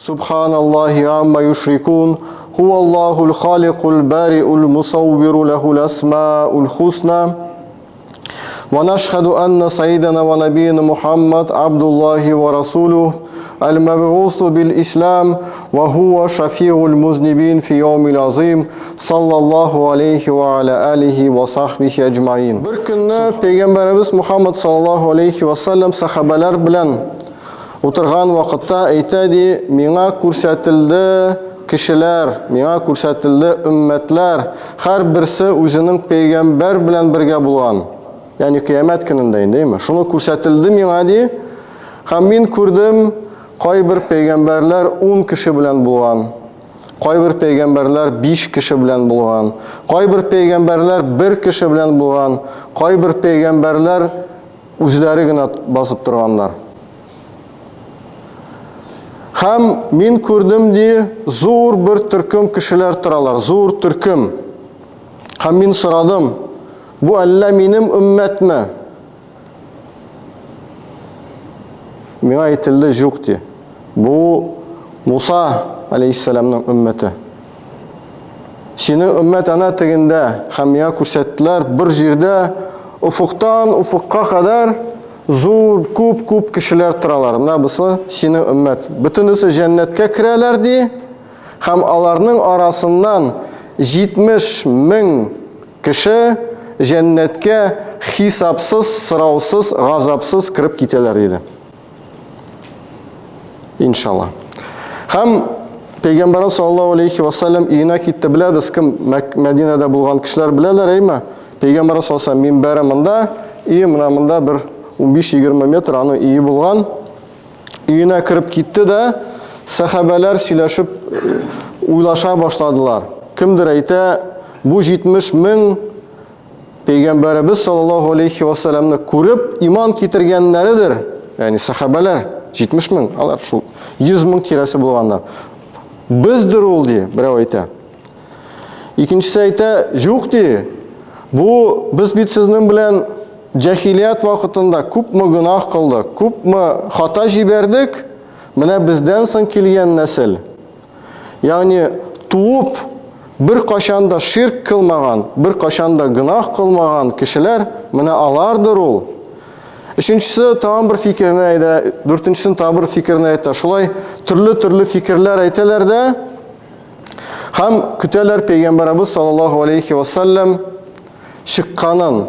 Субханаллахи амма юшрикун, хуаллахул халикул бариул мусаввиру лахул асмаул хусна. ونشهد أن سيدنا ونبينا محمد عبد الله ورسوله المبعوث بالإسلام وهو شفيع المذنبين في يوم العظيم صلى الله عليه وعلى آله وصحبه أجمعين. Бер көнне Пәйгамбәребез Мухаммад саллаллаһу алейхи ва саллям сахабалар белән утырган вакытта әйтә ди, миңа күрсәтелде кешеләр, миңа күрсәтелде өммәтләр, һәрберсе үзенең пәйгамбәр белән бергә булган. Ягъни кыямәт көнендә инде, әйме? Шуны күрсәтелде миңа ди. Һәм мин күрдем, кайбер пәйгамбәрләр 10 кеше белән булган. Кайбер пәйгамбәрләр 5 кеше белән булган. Кайбер пәйгамбәрләр 1 кеше белән булган. Кайбер пәйгамбәрләр үзләре генә басып торганнар. Һәм мин күрдем ди, зур бер төркем кешеләр торалар, зур төркем. Һәм мин сорадым, бу әллә минем өммәтме? Миңа әйтелде, юк ди. Бу Муса алейхиссәламның өммәте. Синең өммәт ана тегендә, һәм миңа күрсәттеләр бер җирдә офыктан офыкка кадәр зур күп-күп кешеләр торалар. Менә бусы синең өммәт. Бөтенесе җәннәткә керәләр ди. Һәм аларның арасыннан 70 мең кеше җәннәткә хисапсыз, сораусыз, газапсыз кереп китәләр диде. Иншалла. Һәм Пәйгамбәрбез саллаллаһу алейхи ва саллям өенә китте. Беләбез, кем Мәдинәдә булган кешеләр беләләр, әйме? Пәйгамбәрбез саллаллаһу алейхи минбәре монда, и менә монда бер 15-20 метр аның өе булган. Өенә кереп китте дә, сәхабәләр сөйләшеп э, уйлаша башладылар. Кемдер әйтә, бу 70 мең Пәйгамбәребез саллаллаһу алейхи ва саллямны күреп иман китергәннәредер. Ягъни сахабәләр 70 мең, алар шул 100 мең тирәсе булганнар. Бездер ул ди, берәү әйтә. Икенчесе әйтә, юк ди. Бу без бит сезнең белән җәһилият вакытында күпме гөнаһ кылдык, күпме хата җибәрдек, менә бездән соң килгән нәсел. Ягъни туып, бер кашан да ширк кылмаган, бер кашан да гөнаһ кылмаган кешеләр, менә алардыр ул. Өченчесе тагын бер фикерне әйтә, дүртенчесен тагын бер фикерне әйтә. Шулай төрле-төрле фикерләр әйтәләр дә һәм көтәләр Пәйгамбәребез саллаллаһу алейхи ва саллям чыкканын.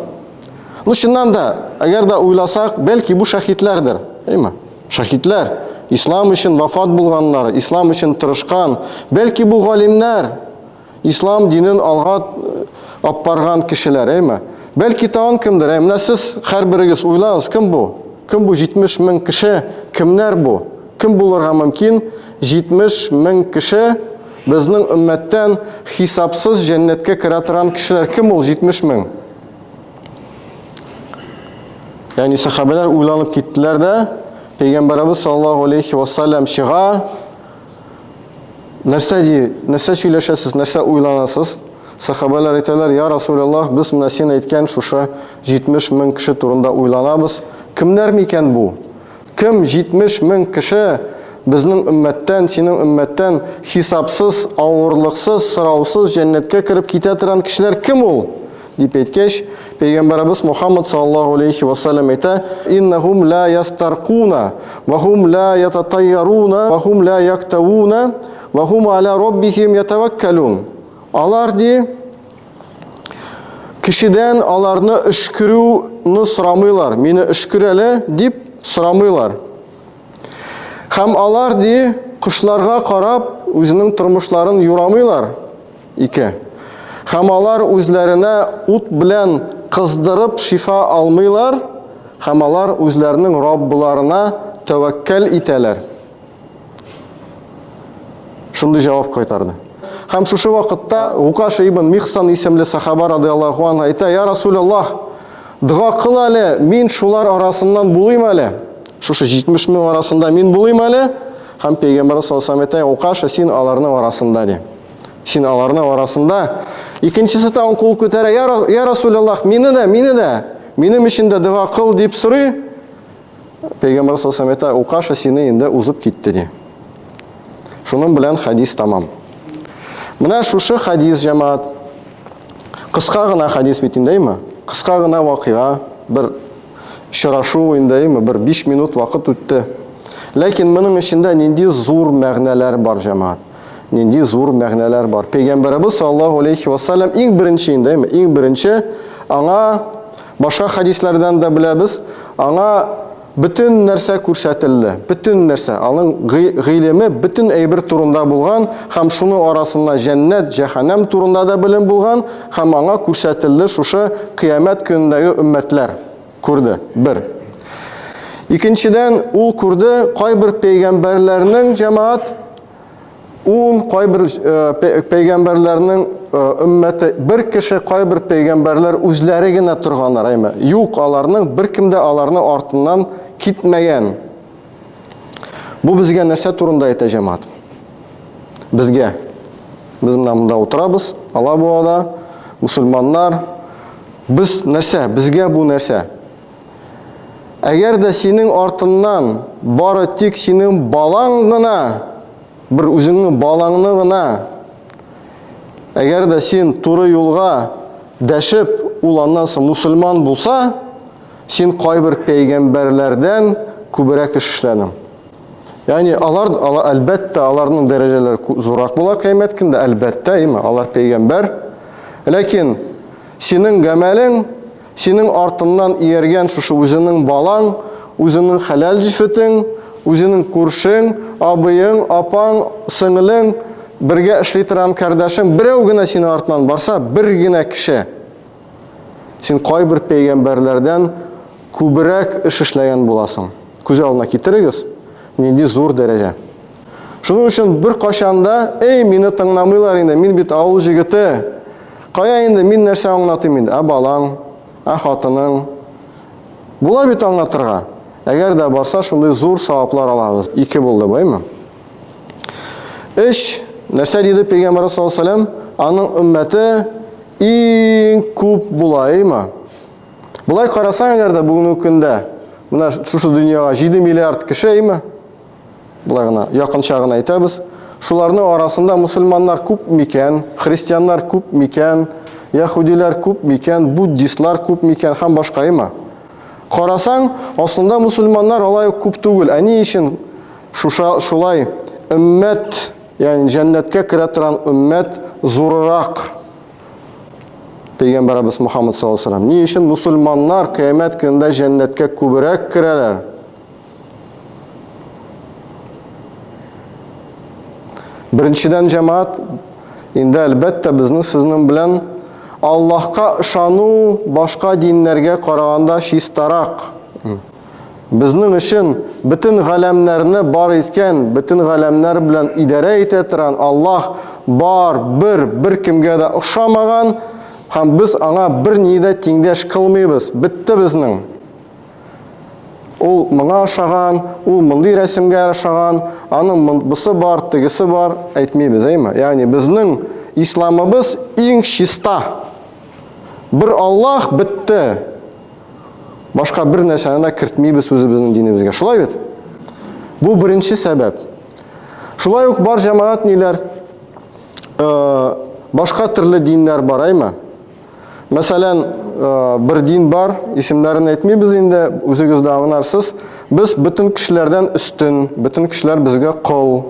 Ну, чыннан да, әгәр дә уйласак, бәлки бу шәһитләрдер, әйме? Шәһитләр, ислам өчен вафат булганнар, ислам өчен тырышкан, бәлки бу галимнәр, ислам динен алга э, аппарган кешеләр, әйме? Бәлки тагын кемдер, ә менә сез һәрберегез уйлагыз, кем бу? Кем бу 70 мең кеше? Кемнәр бу? Кем булырга мөмкин? 70 мең кеше безнең өммәттән хисапсыз җәннәткә керә торган кешеләр кем ул 70 мең? Ягъни сахабәләр уйланып киттеләр дә, Пәйгамбәребез саллаллаһу алейхи ва саллям чыга. Нәрсә ди, нәрсә сөйләшәсез, нәрсә уйланасыз? Сахабәләр әйтәләр, я Расулаллаһ, без менә син әйткән шушы 70 мең кеше турында уйланабыз. Кемнәр микән бу? Кем 70 мең кеше безнең өммәттән, синең өммәттән хисапсыз, авырлыксыз, сораусыз җәннәткә кереп китә торган кешеләр кем ул? Дип әйткәч, Пәйгамбәребез Мухаммад саллаллаһу алейхи ва саллям әйтә: "Иннахум ла ястаркуна, ва хум ла ятатайяруна, ва хум ла яктавуна, ва хум аля раббихим ятаваккалун". Алар ди кешедән аларны өшкерүне сорамыйлар. Мине өшкер әле дип сорамыйлар. Һәм алар ди кошларга карап үзенең тормышларын юрамыйлар. Ике. Һәм алар үзләренә ут белән кыздырып шифа алмыйлар, һәм алар үзләренең Раббыларына тәвәккәл итәләр. Шундый җавап кайтарды. Һәм шушы вакытта Укаша ибн Михсан исемле сахаба радиаллаху анһу әйтә: "Я Расулаллаһ, дога кыл әле, мин шулар арасыннан булыйм әле. Шушы 70 мең арасында мин булыйм әле." Һәм Пәйгамбәр саллаллаху алейһи ва әйтә: "Укаша, син аларның арасында" ди. Син аларның арасында. Икенчесе тагын кул күтәрә: "Я, я Расулаллаһ, мине дә, мине дә, минем өчен дә дога кыл" дип сорый. Пәйгамбәр саллаллаху алейһи ва әйтә: "Укаша сине инде узып китте" ди. Шуның белән хәдис тамам. Менә шушы хәдис, җәмәгать. Кыска гына хәдис бит инде, әйме? Кыска гына вакыйга, бер очрашу инде, әйме? Бер 5 минут вакыт үтте. Ләкин моның эчендә нинди зур мәгънәләр бар, җәмәгать. Нинди зур мәгънәләр бар. Пәйгамбәребез саллаллаһу алейхи ва саллям иң беренче инде, әйме? Иң беренче аңа башка хәдисләрдән дә беләбез, аңа Бөтен нәрсә күрсәтелде, бөтен нәрсә, аның гыйлеме бөтен әйбер турында булган һәм шуның арасында җәннәт, җәһәннәм турында да белем булган һәм аңа күрсәтелде шушы кыямәт көнендәге өммәтләр. Күрде, бер. Икенчедән, ул күрде кайбер пәйгамбәрләрнең җәмәгать Ун кайбер э, пәйгамбәрләрнең э, өммәте бер кеше кайбер пәйгамбәрләр үзләре генә торганнар, әйме. Юк, аларның беркем дә аларның артыннан китмәгән. Бу безгә нәрсә турында әйтә җәмәгать? Безгә. Без менә монда утырабыз, Алабугада, мусульманнар. Без нәрсә? Безгә бу нәрсә? Әгәр дә синең артыннан бары тик синең балаң гына, бер үзеңнең балаңны гына, әгәр дә син туры юлга дәшеп, ул аннан соң мусульман булса, син кайбер пәйгамбәрләрдән күбрәк эш эшләдең. Ягъни алар, алар әлбәттә, аларның дәрәҗәләре зуррак була кыямәт көндә, әлбәттә, әйме, алар пәйгамбәр. Ләкин синең гамәлең Синең артыннан ияргән шушы үзеңнең балаң, үзеңнең хәләл җефетең, үзеңнең күршең, абыең, апаң, сеңлең, бергә эшли торган кардәшең, берәү генә синең артыннан барса, бер генә кеше. Син кайбер пәйгамбәрләрдән күбрәк эш эшләгән буласың. Күз алдына китерегез, нинди зур дәрәҗә. Шуның өчен бер кашан да, эй, мине тыңламыйлар инде, мин бит авыл җегете. Кая инде, мин нәрсә аңлатыйм инде? Ә балаң, ә хатының. Була бит аңлатырга. Әгәр дә барса, шундый зур саваплар алабыз. Ике булды, баймы? Өч, нәрсә диде Пәйгамбәр саллаллаһу алейһи ва Аның өммәте иң күп була, әйме? Болай карасаң, әгәр дә бүгенге көндә менә шушы дөньяга 7 миллиард кеше, әйме? Болай гына, якынча гына әйтәбез. Шуларның арасында мусульманнар күп микән, христианнар күп микән, яһүдиләр күп микән, буддистлар күп микән һәм башка има. Карасаң, аслында мусульманнар алай ук күп түгел. Ә ни өчен шуша шулай өммәт, ягъни җәннәткә керә торган өммәт зуррак? Пәйгамбәребез Мухаммад саллаллаһу алейһи ва саллям. Ни өчен мусульманнар кыямәт көнендә җәннәткә күбрәк керәләр? Беренчедән, җәмәгать, инде әлбәттә безнең сезнең белән Аллаһка ышану башка диннәргә караганда чистарак. Безнең өчен бөтен галәмнәрне бар иткән, бөтен галәмнәр белән идарә итә торган Аллаһ бар, бер, бер кемгә дә охшамаган һәм без аңа бер ни дә тиңдәш кылмыйбыз. Бетте безнең. Ул моңа ошаган, ул мондый рәсемгә ошаган, аның бусы бар, тегесе бар, әйтмибез, әйме? Ягъни безнең исламыбыз иң чиста. Бер Аллаһ бетте. Башка бер нәрсәне дә кертмибез үзебезнең динебезгә. Шулай бит? Бу беренче сәбәп. Шулай ук бар җәмәгать ниләр? Э, башка төрле диннәр бар, әйме? Мәсәлән, э, бер дин бар, исемнәрен әйтмибез инде, үзегез дә аңларсыз. Без бөтен кешеләрдән өстен, бөтен кешеләр безгә кол.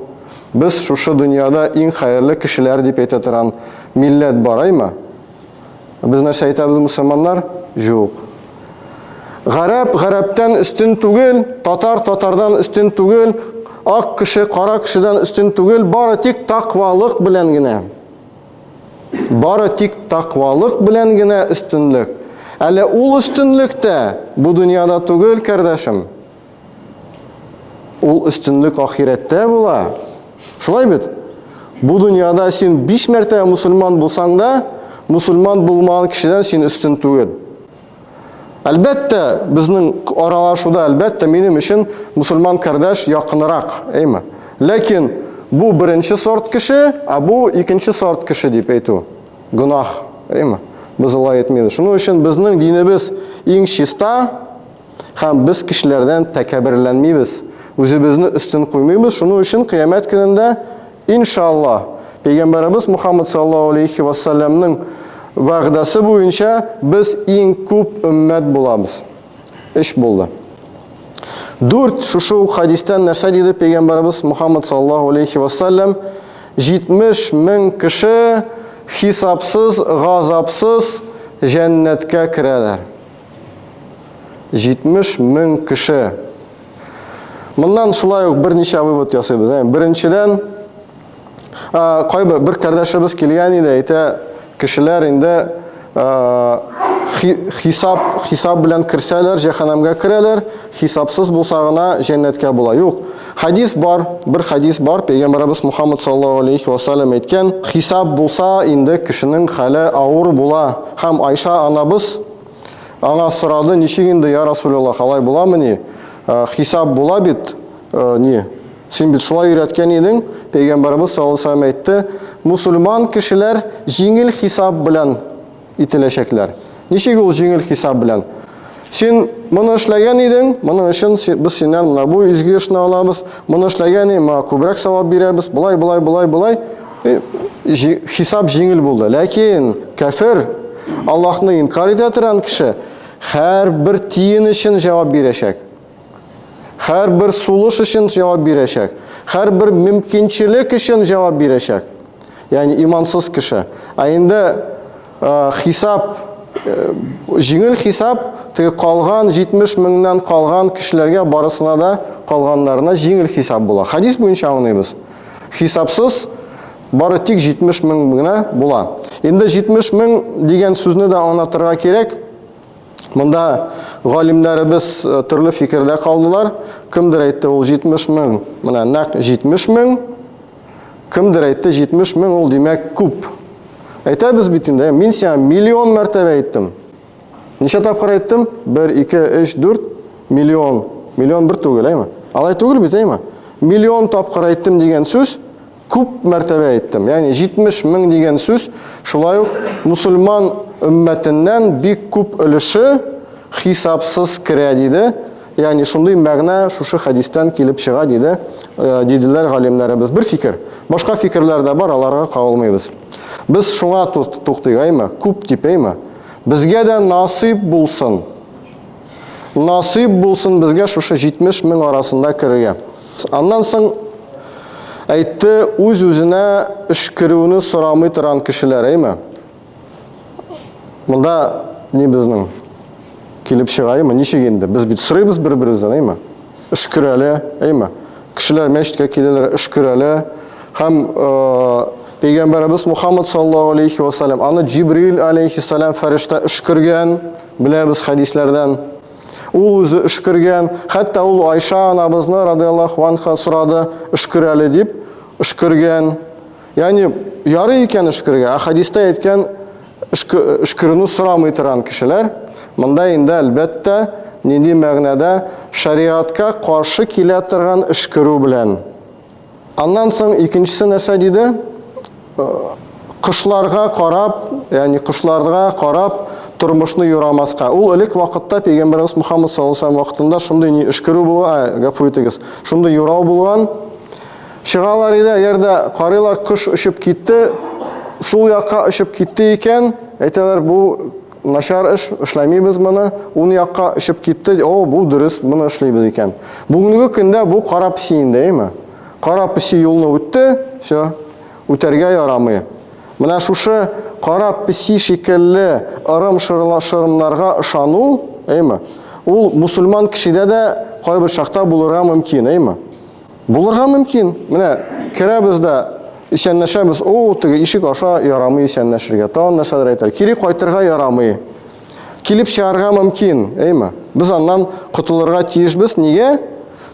Без шушы дөньяда иң хәерле кешеләр дип әйтә торган милләт бар, әйме? Без нәрсә әйтәбез мусульманнар? Юк. Гарәп гарәптән өстен түгел, татар татардан өстен түгел, ак кеше кара кешедән өстен түгел, бары тик таквалык белән генә. Бары тик таквалык белән генә өстенлек. Әле ул өстенлек тә бу дөньяда түгел, кардәшем. Ул өстенлек ахирәттә була. Шулай бит? Бу дөньяда син биш мәртәбә мусульман булсаң да, мусульман булмаган кешедән син өстен түгел. Әлбәттә, безнең аралашуда, әлбәттә, минем өчен мусульман кардәш якынрак, әйме? Ләкин бу беренче сорт кеше, ә бу икенче сорт кеше дип әйтү гөнаһ, әйме? Без алай әйтмибез. Шуның өчен безнең динебез иң чиста һәм без кешеләрдән тәкәбберләнмибез, үзебезне өстен куймыйбыз. Шуның өчен кыямәт көнендә Иншаллаһ, Пәйгамбәребез Мухаммад саллаллаһу алейхи ва саллямның вәгъдәсе буенча без иң күп өммәт булабыз. Эш булды. Дүрт, шушы ук хадистән нәрсә диде Пәйгамбәребез Мухаммад саллаллаһу алейхи ва саллям? 70 мең кеше хисапсыз, газапсыз җәннәткә керәләр. 70 мең кеше. Моннан шулай ук берничә вывод ясыйбыз. Ә, беренчедән, кайбер бер кардәшебез килгән иде, әйтә, кешеләр инде хисап хисап белән керсәләр, җәһәннәмгә керәләр, хисапсыз булса гына җәннәткә була. Юк. Хадис бар, бер хадис бар, пәйгамбәребез Мухаммад саллаллаһу алейхи ва саллям әйткән, хисап булса, инде кешенең хәле авыр була. Һәм Айша анабыз Аңа сорады, ничек инде, я Расулаллах, алай буламыни? Э, хисап була бит, э, ни? Син бит шулай өйрәткән идең, пәйгамбәребез саллаллаһу алейһи әйтте, мусульман кешеләр җиңел хисап белән ителәчәкләр. Ничек ул җиңел хисап белән? Син моны эшләгән идең, моның өчен без синнән менә бу изге эшне алабыз, моны эшләгән идең, моңа күбрәк савап бирәбез, болай, болай, болай, болай. Э, хисап җиңел булды. Ләкин кәфер, Аллаһны инкар итә торган кеше һәрбер тиен өчен җавап бирәчәк. Һәрбер сулыш өчен җавап бирәчәк. Һәрбер мөмкинчелек өчен җавап бирәчәк. Ягъни имансыз кеше. Ә инде э, хисап э, җиңел хисап теге калган 70 меңнән калган кешеләргә барысына да калганнарына җиңел хисап була. Хадис буенча аңлыйбыз. Хисапсыз бары тик 70 мең генә була. Инде 70 мең дигән сүзне дә аңлатырга кирәк. Монда галимнәребез э, төрле фикердә калдылар. Кемдер әйтте, ул 70 мең, менә нәкъ 70 мең. Кемдер әйтте, 70 мең ул димәк күп. Әйтәбез бит инде, мин сиңа миллион мәртәбә әйттем. Ничә тапкыр әйттем? 1, 2, 3, 4 миллион. Миллион бер түгел, әйме? Алай түгел бит, әйме? Миллион тапкыр әйттем дигән сүз күп мәртәбә әйттем. Ягъни 70 мең дигән сүз шулай ук мусульман өммәтеннән бик күп өлеше хисапсыз керә диде. Ягъни шундый мәгънә шушы хәдистән килеп чыга диде, э, диделәр галимнәребез. Бер фикер. Башка фикерләр дә бар, аларга кагылмыйбыз. Без шуңа туктыйк, әйме? Күп дип, әйме? Безгә дә насыйп булсын. Насыйп булсын безгә шушы 70 мең арасында керергә. Аннан соң әйтте, үз-үзенә өшкерүне сорамый торган кешеләр, әйме? Монда ни безнең килеп чыга, әйме? Ничек инде? Без бит сорыйбыз бер-беребездән, әйме? Өшкерәле, әйме? Кешеләр мәчеткә киләләр, өшкерәле. Һәм э, Пәйгамбәребез Мухаммад саллаллаһу алейхи ва саллям аны Җибрил алейхиссалам фәрештә өшкергән, беләбез хәдисләрдән. Ул үзе өшкергән, хәтта ул Айша анабызны радиаллаһу анха сорады, өшкер әле дип, өшкергән. Ягъни ярый икән өшкергә, ә хәдистә әйткән өшкерүне сорамый торган кешеләр, монда инде әлбәттә нинди мәгънәдә шариатка каршы килә торган өшкерү белән. Аннан соң икенчесе нәрсә диде? Э, кышларга карап, ягъни кышларга карап тормышны юрамаска. Ул элек вакытта пәйгамбәребез Мухаммад саллаллаһу алейһи вакытында шундый ни өшкерү булган, гафу итегез, шундый юрау булган. Чыгалар иде, әгәр дә карыйлар, кош очып китте, сул якка очып китте икән, әйтәләр, бу начар эш, эшләмибез моны, ун якка очып китте, о, бу дөрес, моны эшлибез икән. Бүгенге көндә бу кара песи инде, әйме? Кара песи юлны үтте, все, үтәргә ярамый. Менә шушы кара песи шикелле ырым шырымнарга ышану, әйме? Ул мусульман кешедә дә кайбер чакта булырга мөмкин, әйме? Булырга мөмкин. Менә керәбез дә исәнләшәбез. О, теге ишек аша ярамый исәнләшергә. Тагын нәрсәдер әйтер. Кире кайтырга ярамый. Килеп чыгарга мөмкин, әйме? Без аннан котылырга тиешбез. Нигә?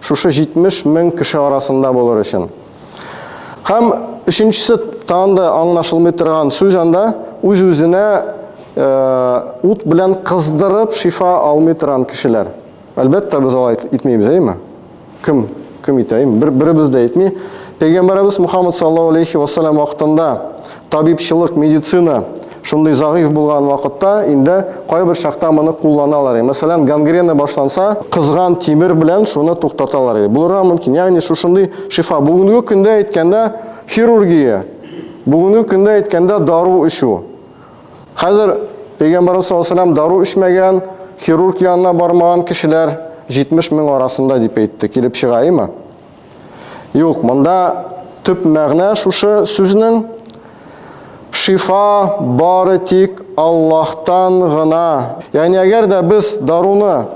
Шушы 70 мең кеше арасында булыр өчен. Һәм өченчесе тагын да аңлашылмый торган сүз анда үз-үзенә э, ут белән кыздырып шифа алмый торган кешеләр. Әлбәттә, без алай итмибез, әйме? Кем кем итә? Бер беребез дә итми. Пәйгамбәребез Мухаммад саллаллаһу алейхи ва саллям вакытында табибчылык, медицина шундый загыйф булган вакытта инде кайбер чакта моны кулланалар. Мәсәлән, гангрена башланса, кызган тимер белән шуны туктаталар иде. Булырга мөмкин. Ягъни шушындый шифа. Бүгенге көндә әйткәндә, Хирургия. Бүгенге көндә әйткәндә дару эчү. Хәзер Пәйгамбәрбез саллаллаһу алейһи дару эчмәгән, хирург янына бармаган кешеләр 70 мең арасында дип әйтте. Килеп чыга, әйме? Юк, монда төп мәгънә шушы сүзнең шифа бары тик Аллаһтан гына. Ягъни әгәр дә без даруны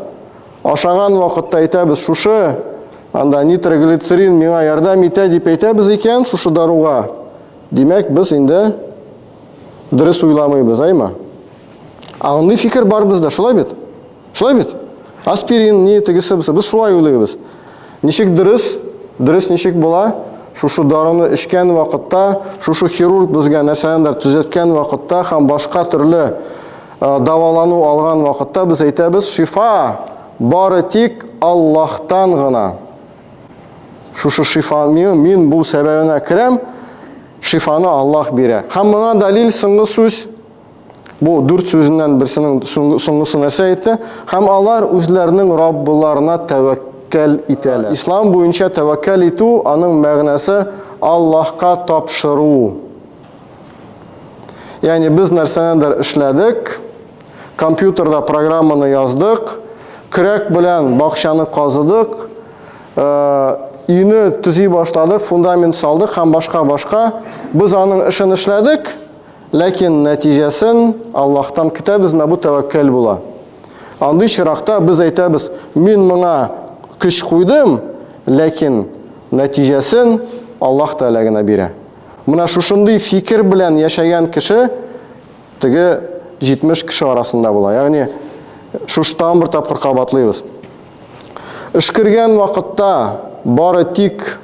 ашаган вакытта әйтәбез, шушы анда нитроглицерин миңа ярдәм итә дип әйтәбез икән, шушы даруга, димәк, без инде дөрес уйламыйбыз, әйме? Ә андый фикер бар бездә, шулай бит? Шулай бит? Аспирин, ни, тегесе, бусы. Без шулай уйлыйбыз. Ничек дөрес? Дөрес ничек була? Шушы даруны эчкән вакытта, шушы хирург безгә нәрсәнедер төзәткән вакытта һәм башка төрле э, дәвалану алган вакытта без әйтәбез, шифа бары тик Аллаһтан гына. Шушы шифа мин, мин бу сәбәбенә керәм, шифаны Аллаһ бирә. Һәм моңа дәлил соңгы сүз Бу дүрт сүзеннән берсенең соңгысы нәрсә әйтте? Һәм алар үзләренең Раббыларына тәвәккәл итәләр. Ислам буенча тәвәккәл итү, аның мәгънәсе Аллаһка тапшыру. Ягъни без нәрсәнедер эшләдек, компьютерда программаны яздык, көрәк белән бакчаны казыдык, өйне төзи башладык, фундамент салдык һәм башка-башка. Без аның эшен эшләдек, Ләкин нәтиҗәсен Аллаһтан көтәбез, менә бу тәвәккәл була. Андый чиракта без әйтәбез, мин моңа көч куйдым, ләкин нәтиҗәсен Аллаһ Тәгалә генә бирә. Менә шушындый фикер белән яшәгән кеше теге 70 кеше арасында була. Ягъни шушы тагын бер тапкыр кабатлыйбыз. Өшкергән вакытта бары тик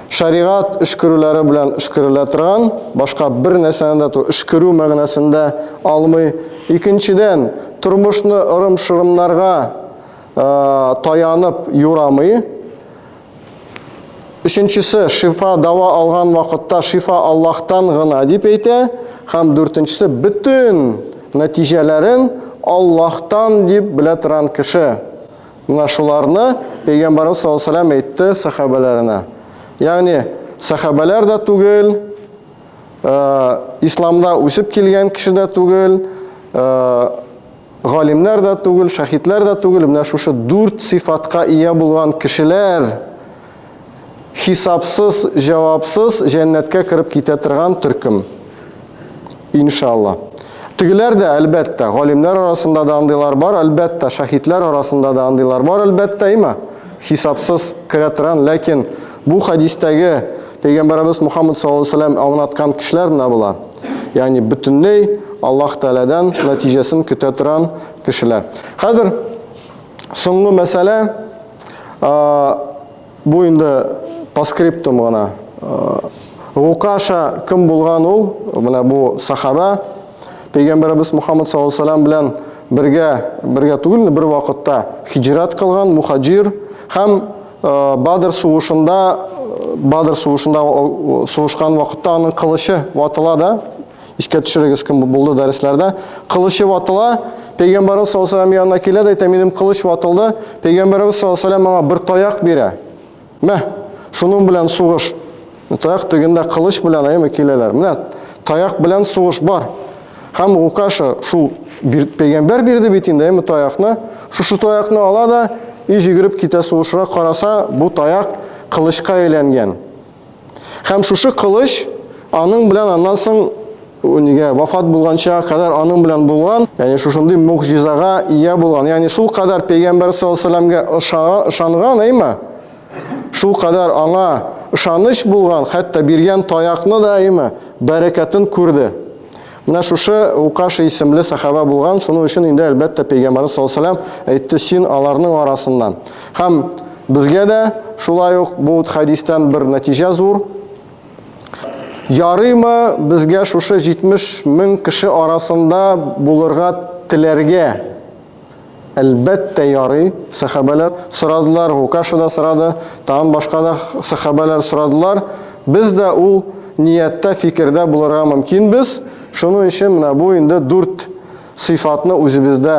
Шәригать өшкерүләре белән өшкерелә торган, башка бер нәрсәне дә өшкерү мәгънәсендә алмый. Икенчедән, тормышны ырым-шырымнарга таянып юрамый. Өченчесе, шифа дава алган вакытта шифа Аллаһтан гына дип әйтә. Һәм дүртенчесе, бөтен нәтиҗәләрен Аллаһтан дип белә торган кеше. Менә шуларны Пәйгамбәрбез саллаллаһу алейһи ва сәлләм әйтте сәхабәләренә. Ягъни сәхабәләр дә түгел, э, исламда үсеп килгән кеше дә түгел, э, галимнәр дә түгел, шәһидләр дә түгел, менә шушы дүрт сыйфатка ия булган кешеләр хисапсыз, җавапсыз җәннәткә кереп китә торган төркем. Иншалла. Тегеләр дә, әлбәттә, галимнәр арасында да андыйлар бар, әлбәттә, шәһидләр арасында да андыйлар бар, әлбәттә, има хисапсыз керә торган, ләкин бу хадистәге Пәйгамбәребез Мухаммад саллаллаһу алейһи вәсәлләм аңлаткан кешеләр менә болар. Ягъни бөтенләй Аллаһ Тәгаләдән нәтиҗәсен көтә торган кешеләр. Хәзер соңгы мәсьәлә Бу инде по скриптум гына. Гукаша кем булган ул? Менә бу сахаба. Пәйгамбәребез Мухаммад саллаллаһу алейһи белән бергә, бергә түгел, бер вакытта хиҗрат кылган мухаҗир һәм Бадр сугышында Бадр сугышында сугышкан вакытта аның кылычы ватыла да. Искә төшерегез, кем булды дәресләрдә. Кылычы ватыла, Пәйгамбәребез саллаллаһу алейһи янына килә дә әйтә, минем кылыч ватылды. Пәйгамбәребез саллаллаһу алейһи аңа бер таяк бирә. Мә, шуның белән сугыш. Таяк тегендә кылыч белән әйме киләләр. Менә таяк белән сугыш бар. Һәм Укаша шул пәйгамбәр бирде бит инде әйме таякны. Шушы таякны ала да и җигереп китә сугышырга караса, бу таяк кылычка әйләнгән. Һәм шушы кылыч аның белән аннан соң нигә вафат булганча кадәр аның белән булган, ягъни шушындый мугъҗизага ия булган. Ягъни шул кадәр пәйгамбәр саллаллаһу алейһи вәсәлләмгә ышанган, әйме? Шул кадәр аңа ышаныч булган, хәтта биргән таякны да, әйме, бәрәкәтен күрде. Менә шушы Укаша исемле сахаба булган, шуның өчен инде әлбәттә пәйгамбәрбез саллаллаһу алейһи вәсәлләм әйтте, син аларның арасыннан. Һәм безгә дә шулай ук бу хәдистән бер нәтиҗә зур. Ярыймы безгә шушы 70 мең кеше арасында булырга теләргә? Әлбәттә, ярый, сәхабәләр сорадылар, Гукаша да сорады, тагын башка да сәхабәләр сорадылар. Без дә ул нияттә, фикердә булырга мөмкинбез. Шуның өчен менә бу инде дүрт сыйфатны үзебездә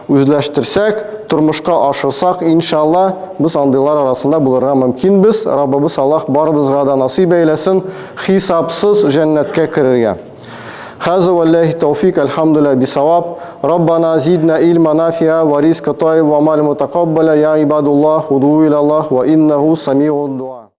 үзләштерсәк, тормышка ашырсак, иншалла, без андыйлар арасында булырга мөмкинбез. Раббыбыз Аллаһ барыбызга да насыйп әйләсен хисапсыз җәннәткә керергә. Хаза валлахи тауфик, альхамдулилла бисаваб. Раббана зидна илма нафиа ва ризка тайиб ва амаль мутакаббаля я ибадуллах уду иля Аллах ва иннаху самиуд дуа.